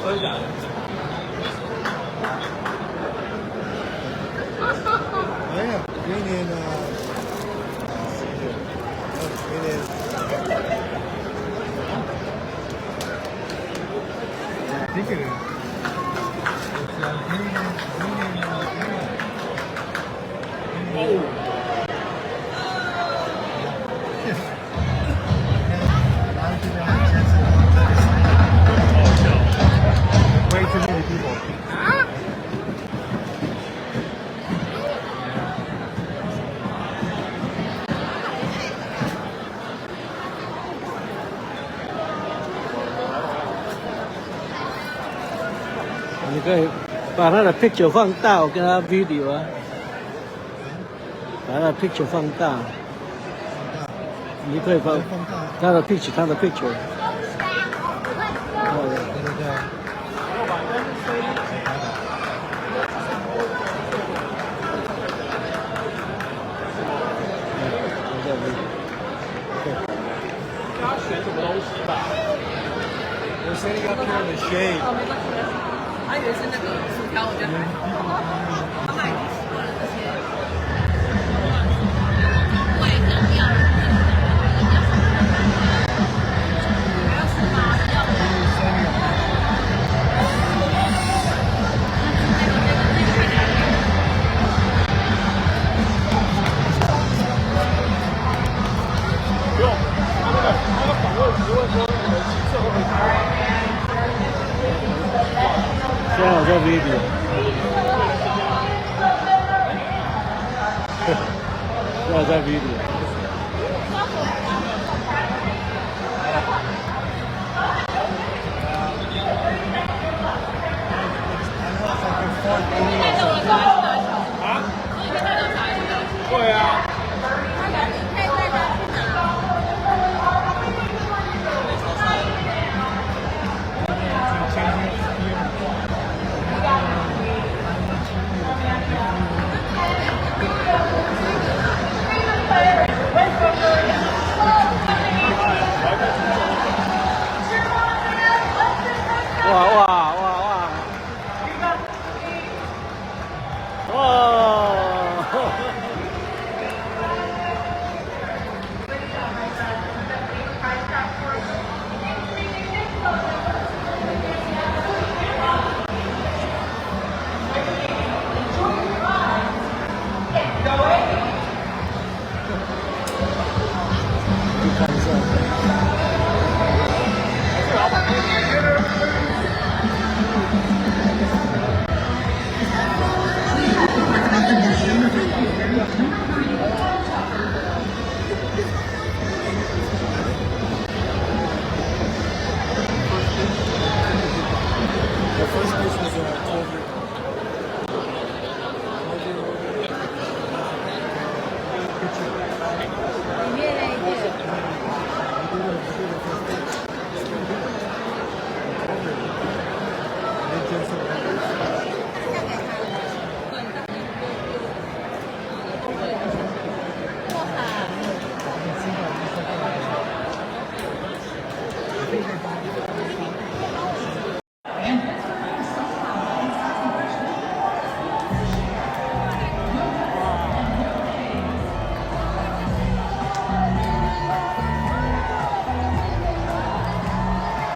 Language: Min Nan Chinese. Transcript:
真的假的？ Oh yeah, green and green and I think it is. It's green and 哦。 A lot of people have chances to sign up. 好笑。 Way too many people. 啊？ Yeah. 你可以把他的 picture 放大，我跟他 video 啊，把他的 picture 放大，你可以放放大。他的 picture，他的 picture。哦。對對對。我在 video。他選什麼東西吧？ We're sitting up here in the shade. 哦，沒關係，沒關係。我還以為是那個薯條，我覺得還好。媽媽已經習慣了這些。外剛要了，還要吃嗎？要的。 Standing up. 這個看起來不用，他那個訪問只問說你們騎車會不會開嗎？現在我在 video。現在我在 video。 I know it's like your fourth 你 video. 帶走了小孩去拿球。啊？所以你可以帶走小孩去拿球。對啊。你可以帶他去拿。 Changing up the theater. 哇哇哇哇！哇！去看一下。 The first pitch was a 12 year old. 12 year old pitcher. 裡面那一件。 He did the first pitch. It's pretty good. 12 year old. And then Jensen Ackles. 對，哇塞！ You can see that he's like, I think they